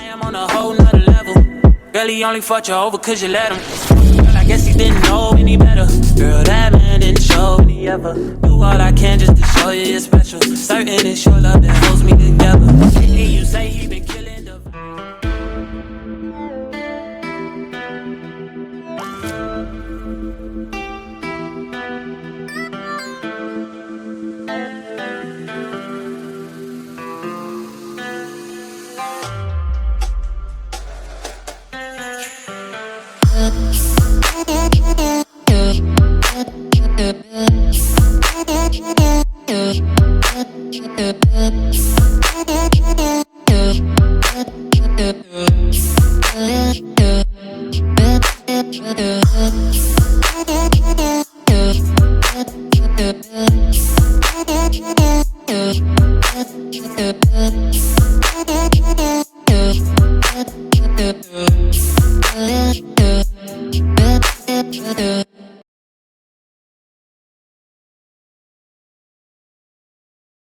I'm on a whole nother level. Girl, he only fucked you over cause you let him. Girl, I guess he didn't know any better. Girl, that man didn't show any ever. Do all I can just to show you you're special. Certain it's your love that holds me together. And you say he been killing the Yeah.